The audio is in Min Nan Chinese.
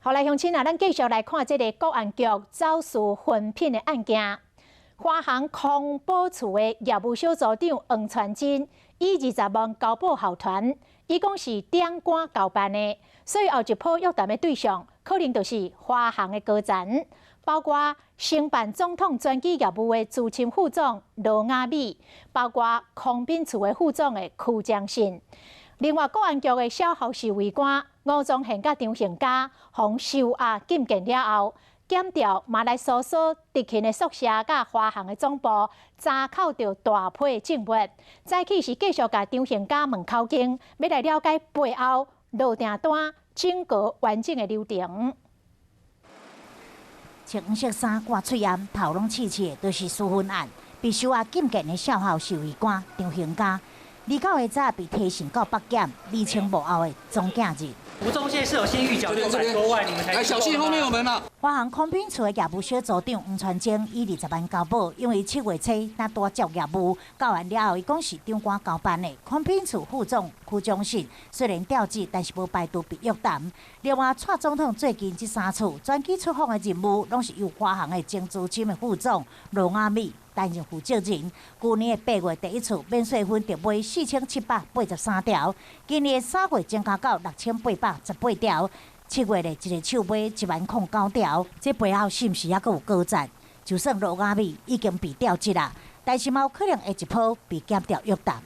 好來，鄉親啊，咱繼續來看這个國安局走私魂品的案件。華航空保處的業務小組長黃傳真，以20萬交保候傳，伊講是長官交辦的，所以後一波約談的對象可能就是華航的高層，包括承辦總統專機業務的資深副總羅雅美，包括空品處的副總的柯江信。另外，國安局的小校侍衛官吳宗憲佮張興嘉，予收押禁見了後，檢調嘛來搜索執勤的宿舍佮華航的總部，查扣著大批證物。早起是繼續共張興嘉問口供，欲來了解背後落訂單整個完整的流程。穿黃色衫掛喙罨，頭攏刺刺的，就是私分案，被收押禁見的少校侍衛官張興嘉。29號早被提訊到北檢，釐清幕後的終結日。吳宗憲是有先預繳600多萬，你們才來小心後面有門啊！華航空品處的業務小組長黃傳清以20萬交保，因為7月初若拄接業務，交完了後，伊講是長官交辦的。空品處副總柯忠信雖然調職，但是無排除被約談。另外，蔡總統最近這三次專機出訪的任務，攏是由華航的前資深的副總羅雅美擔任負責人。舊年的8月第一次免稅分得買4783條，今年的3月增加到6818條。7月的一个手買1萬零9條，這背後是毋是猶閣有高層？就算羅雅美已經被調職啦，但是嘛有可能下一波被檢調約談。